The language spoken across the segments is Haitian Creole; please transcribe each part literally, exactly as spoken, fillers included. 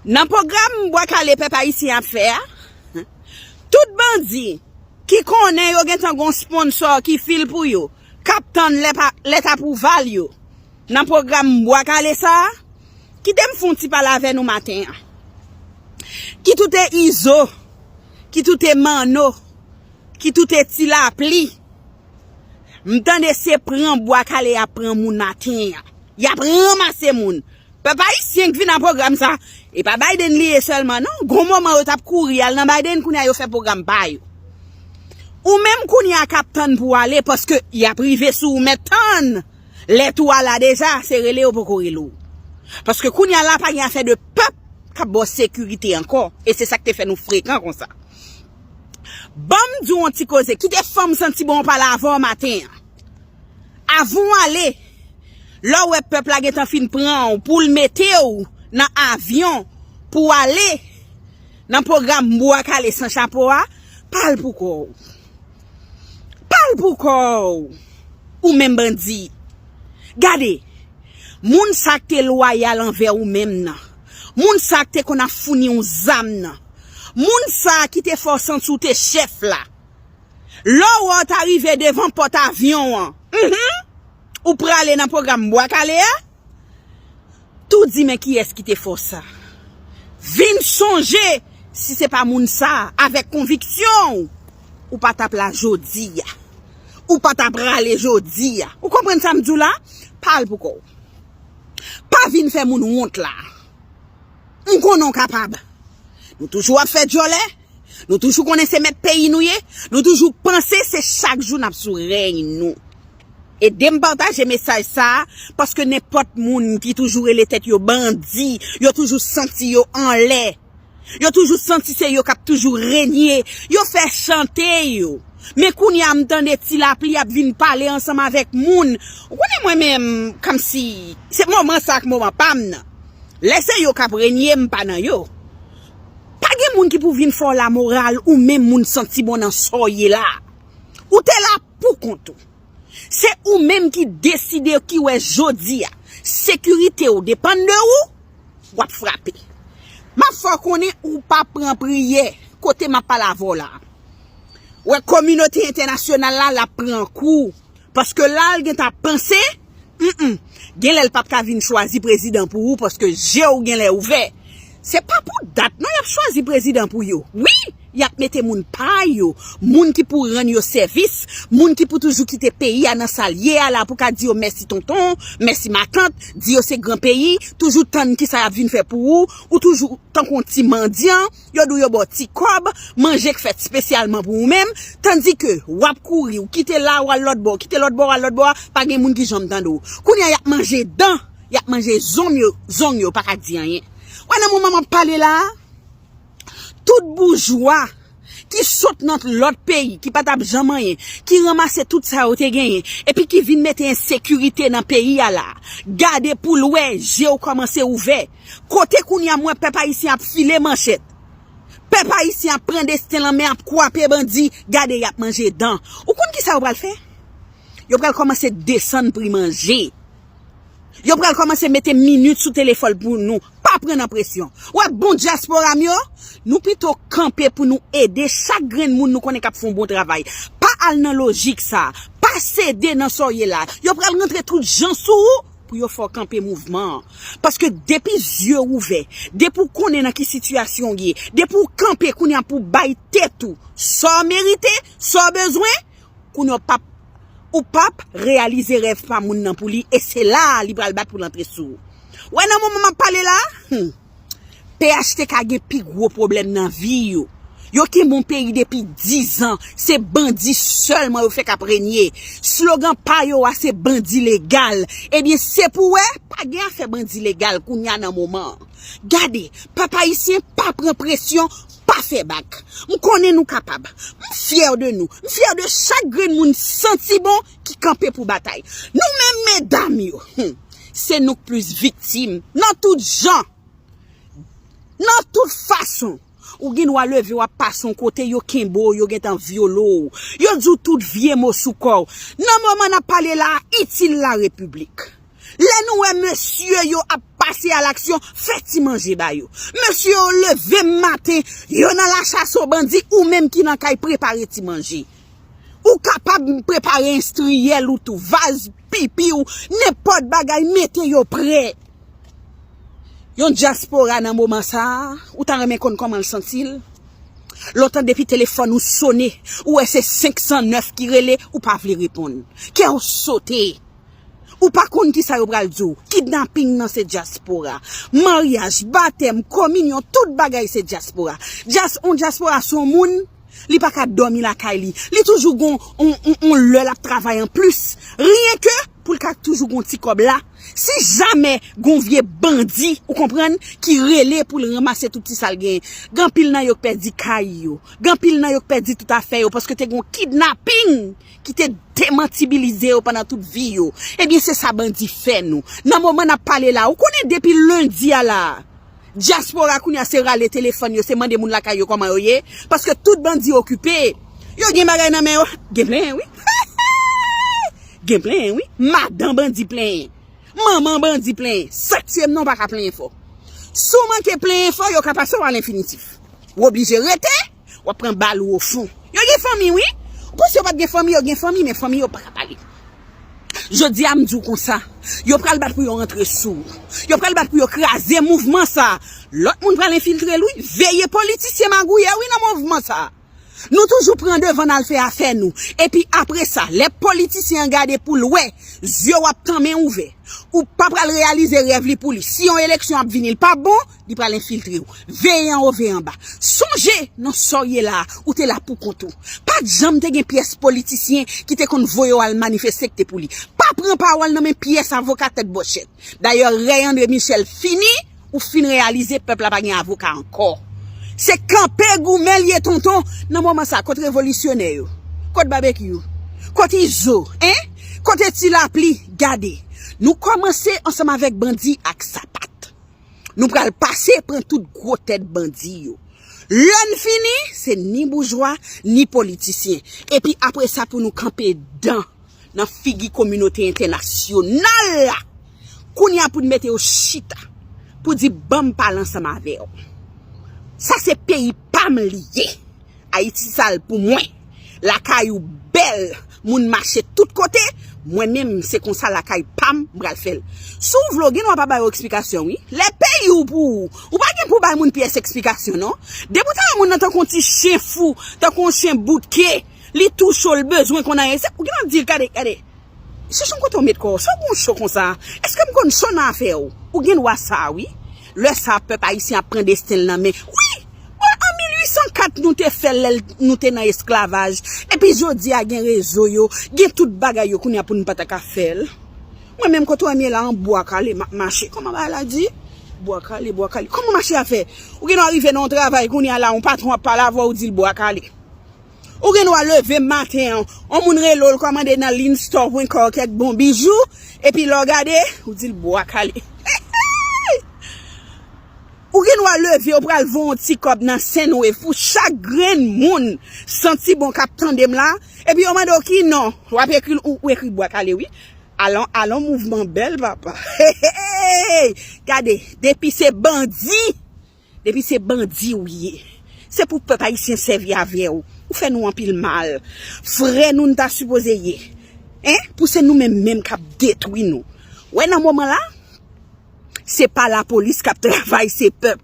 Nan pwogram Bwa Kale pèp ayisyen ap fè a, tout bandi ki konnen yo gentan gon sponsò ki fil pou yo, k ap tann lèt apwouval yo nan pwogram Bwa Kale sa a, kite m fè yon ti pale avè nou maten an. Ki tout e Izo, ki tout e Manno, ki tout e Ti Lapli, m tande se pran Bwa Kale y ap pran moun maten an. Y ap ranmase moun. Pèp ayisyen k vin nan pwogram sa, e pa Biden li ye sèlman non. Gon moman yo t ap kouri al nan Biden, kounye a yo fè pwogram pa yo. Ou menm kounye a k ap tann pou w ale, paske y ap rive sou ou, men tann lè tou a la deja, se rele yo poko rele w. Paske kounye a la pa gen afè de pèp k ap ba w sekirite ankò, e se sa k te fè nou frekan konsa. Ban m di w yon ti koze, kite fanm santi bon pale avè w maten an. Avan w ale, lè w wè pèp la gentan fin pran w pou l mete w nan avyon pou w ale nan pwogram Bwa Kale san chapo a, pale pou kò w. Pale pou kò w, ou menm bandi. Gade, moun sa k te lwayal anvè ou menm nan, moun sa k te konn ap founi w zam nan, moun sa ki te fè w santi w te chèf la, lè w wè w ta rive devan pòt avyon an, mhm, ou prale nan pwogram Bwa Kale a, tou di men kiyès ki te fè w sa. Vin sonje, si se pa moun sa, avèk konviksyon w, ou pa t ap la jodi a. Ou pa t ap prale jodi a. Ou konprann sa m di w la? Pale pou kò w. Pa vin fè moun wont la. M konnen w kapab. Nou toujou ap fè djòlè. Nou toujou konnen se mèt peyi nou ye. Nou toujou panse se chak jou n ap sou rèy nou. Ede m pataje mesaj sa a, paske nenpòt moun ki toujou rele tèt yo bandi, yo toujou santi yo anlè. Yo toujou santi se yo k ap toujou renye. Yo fè chante yo. Men kounye a m tande Ti Lapli ap vin pale ansanm avèk moun. Ou konnen mwen menm, kòmsi, se moman sa ak moman pa m nan. Lè se yo k ap renye, m pa nan yo. Pa gen moun ki pou vin fè w lamoral, ou menm moun santi bon nan sa w ye la. Ou te la pou kont ou. Se ou menm ki deside ki wè jodi a, sekirite w depann de ou, w ap frape. M ap fè w konnen ou pa pran priyè kote m ap pale avè w la. Wè kominote entènasyonal la, l ap pran kou. Paske la l gentan ap panse, mm, gen lè l p ap ka vin chwazi prezidan pou ou paske je w gen lè ouvè. Se pa pou dat non y ap chwazi prezidan pou yo. Wi, y ap mete moun pa yo, moun ki pou rann yo sèvis, moun ki pou toujou kite peyi a nan sa l ye a la pou ka di yo mèsi tonton, mèsi matant, di yo se gran peyi, toujou tann kisa y ap vin fè pou ou, ou toujou tankou yon ti mandyan, yo di w yo ba w ti kòb, manje k fèt espesyalman pou ou menm, tandike w ap kouri, w kite la, w al lòt bò, w kite lòt bò, w al lòt bò a, pa gen moun ki janm tande w. Kounye a, y ap manje dan, y ap manje zong yo, zong yo, pa ka di anyen. Wè nan moman m ap pale la a, tout boujwa ki sot nan lòt peyi, ki pa t ap janm anyen, ki ranmase tout sa yo te genyen, epi ki vin mete ensekirite nan peyi a la, gade pou l wè, je w kòmanse ouvè. Kote kounye a m wè pèp ayisyen ap file manchèt. Pèp ayisyen ap pran desten l an men, ap kwape bandi, gade y ap manje dan. Ou konn kisa yo pral fè? Yo pral kòmanse desann pri manje. Yo pral kòmanse mete minit sou telefòn pou nou. Pa pran nan presyon. Wè bon dyaspora m yo, nou pito kanpe pou nou ede chak grenn moun nou konnen k ap fè yon bon travay. Pa al nan lojik sa. Pa sede nan sa w ye la. Yo pral rantre tout jan sou ou pou yo fè w kanpe mouvman an. Paske depi zye w ouvè, depi w konnen nan ki sitiyasyon w ye, depi w kanpe kounye a pou w bay tèt ou sa w merite, sa w bezwen, kounye a w p ap, ou p ap reyalize rèv pa moun nan pou li, e se la a li pral bat pou l antre sou ou. Wè nan moman m ap pale la a, hmm, P H T K gen pi gwo pwoblèm nan vi yo. Yo kenbe yon peyi depi diz an, se bandi sèlman yo fèk ap renye. Slogan pa yo a se bandi legal. Ebyen, se pou wè, pa gen afè bandi legal kounye a nan moman an. Gade, pèp ayisyen, pa pran presyon, pa fè bak. M konnen nou kapab. M fyè de nou. M fyè de chak grenn moun santi bon ki kanpe pou batay. Nou menm medam yo, hmm, se nou k plis viktim nan tout jan. Nan tout fason, ou gen dwa leve w ap pase yon kote, yo kenbe w, yo gentan vyole w. Yo di w tout vye mo sou kò w. Nan moman n ap pale la a, itil larepiblik. Lè nou wè mesye yo ap pase a laksyon, fè ti manje ba yo. Mesye yo leve maten, yo nan lachas o bandi, ou menm ki nan kay prepare ti manje. Ou kapab prepare enstriyèl ou tou, vaz pipi ou, nenpòt bagay, mete yo prè. Yon dyaspora nan moman sa a, ou ta renmen konn kòman l santi l? Lontan depi telefòn ou sone, ou wè se senk san nèf ki rele, ou pa vle reponn. Kè w sote. Ou pa konn kisa yo pral di w. Kidnaping nan se dyaspora. Maryaj, batèm, kominyon, tout bagay se dyaspora. Dyaspora se yon moun, li pa ka dòmi lakay li. Li toujou gon on, on, on lè l ap travay anplis. Ryen ke pou l ka toujou gon ti kòb la. Si jamè gon vye bandi, ou konprann, ki rele pou l ranmase tout ti sa l genyen. Gen anpil nan yo k pèdi kay yo. Gen anpil nan yo k pèdi tout afè yo paske te gon kidnaping ki te demantibilize yo pandan tout vi yo. Ebyen, se sa bandi fè nou. Nan moman n ap pale la, ou konnen depi lendi a la, dyaspora kounye a se rale telefòn yo, se mande moun lakay yo kòman yo ye, paske tout bandi okipe. Yo gen bagay nan men yo, gen plenyen, wi. Gen plenyen, wi. Madan bandi plenyen. Manman bandi plenyen. Sa k tiye m nan, w pa ka plenyen fò. Si w manke plenyen fò, yo ka pase w a lenfinitif. W oblije rete, w ap pran bal ou ofon. Yo gen fanmi, wi. Ou panse yo pa t gen fanmi, yo gen fanmi, men fanmi yo pa ka pale. Jodi a, m di w konsa, yo pral bat pou yo rantre sou ou. Yo pral bat pou yo kraze mouvman sa. Lòt moun pral enfiltre l, wi. Veye politisyen magouyè, wi, nan mouvman sa. Nou toujou pran devan n al fè afè nou. Epi apre sa, lè politisyen an gade pou l wè, zye w ap tanmen ouvè. Ou pa pral reyalize rèv li pou li. Si yon eleksyon ap vini, l pa bon, li pral enfiltre w. Veye anwo, veye anba. Sonje, nan sa w ye la a, ou te la pou kont ou. Pa t janm te gen pyès politisyen ki te konn voye w al manifeste ki te pou li. Pa pran pawòl nan men pyès avoka tèt bòchèt. Dayè, rèy André Michel fini, ou fin reyalize pèp la pa gen avoka ankò. Se kanpe goumen l ye, tonton. Nan moman sa, kot revolisyonè yo? Kot Babekyou? Kot Izo? Hein? Kote Ti Lapli? Gade, nou kòmanse ansanm avèk bandi ak sapat. Nou pral pase pran tout gwo tèt bandi yo. Lè n fini, se ni boujwa, ni politisyen. Epi apre sa, pou nou kanpe dan nan figi kominote entènasyonal la. Kounye a pou n mete yo chita, pou di, "Ban m pale ansanm avè w. Sa se peyi pa m li ye. Ayiti sa l pou mwen. Lakay ou bèl, moun mache tout kote. Mwen menm, se konsa lakay pa m, m pral fè l." Si w vle, w gen dwa pa ba yo eksplikasyon, wi. Lè peyi w pou ou, ou pa gen pou bay moun pyès eksplikasyon, non. Depi w ta wè moun nan tankou yon ti chen fou, tankou yon chen boutke, li tou cho, l bezwen konn anyen. Se, ou gen dwa di l, "Gade, gade. Chèche yon kote w met kò w. Sa w gon cho konsa? Èske m konn cho nan afè w?" Ou gen dwa sa, wi. Lè sa a, pèp ayisyen ap pran desten l nan men. Wi! Bon, an mil uit san kat, nou te fè l lè l, nou te nan esklavaj. Epi jodi a, gen rezo yo, gen tout bagay yo, kounye a pou n pa ta ka fè l. Mwen menm, kote w wè m ye la, an bwa kale, m ap mache. Kòman bagay la di? Bwa kale, bwa kale. Kòman mache a fè? Ou gen dwa rive nan yon travay, kounye a la, yon patwon ap pale avè w, ou di l bwa kale. Ou gen dwa leve maten an, yon moun rele w, l kòmande nan Linstore pwen kò kèk bon bijou, epi lè w gade, ou di l bwa kale. Ou gen dwa leve, ou pral voye yon ti kòb nan Senwave pou chak grenn moun santi bon k ap tande m la, epi yo mande w ki non, w ap ekri l, ou, ou ekri bwa kale, wi. Alon, alon mouvman bèl, papa. Gade, depi se bandi, Depi se bandi w ye, se pou pèp ayisyen sèvi avè w. Ou fè nou anpil mal. Frè nou n ta sipoze ye. Hein? Pou se nou menm menm k ap detwi nou. Wè nan moman la, se pa lapolis k ap travay, se pèp.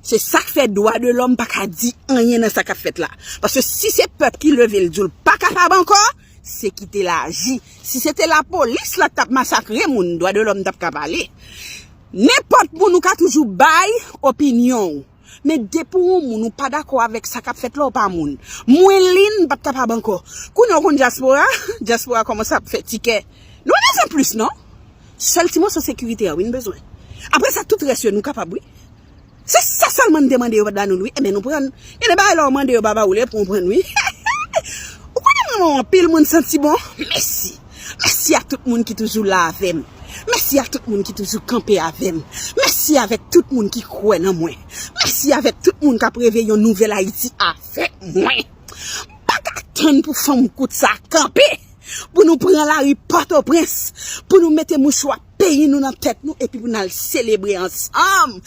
Se sa k fè dwa de lòm pa ka di anyen nan sa k ap fèt la. Paske si se pèp ki leve l di w l pa kapab ankò, se kite l aji. Si se te lapolis la k t ap masakre moun, dwa de lòm t ap ka pale. Nenpòt moun ou ka toujou bay opinyon w. Men depi w yon moun ou pa dakò avèk sa k ap fèt la, w pa moun. Mwen Lynn m pa t kapab ankò. Kounye a w konn dyaspora, dyaspora kòmanse ap fè ti kè. Nou pa bezwen plis non. Sèl ti moso sekirite a wi n bezwen. Apre sa tout rès yo nou kapab wi. Se sa sèlman n te mande yo pa t ba nou l wi. Ebyen nou pran l. Gen de bagay la w mande yo pa ba ou l e pou w pran l wi. Ou konnen mwen wè anpil moun santi bon. Mèsi. Mèsi a tout moun ki toujou la avè m. Mèsi a tout moun ki toujou kanpe avè m. Mèsi avèk tout moun ki kwè nan mwen. Mèsi avèk tout moun k ap reve yon nouvèl Ayiti avèk mwen. M pa ka tann pou fanm kout sa kanpe. pou nou pran lari Pòtoprens, pou nou mete mouchwa peyi nou nan tèt nou, epi pou n al selebre ansanm.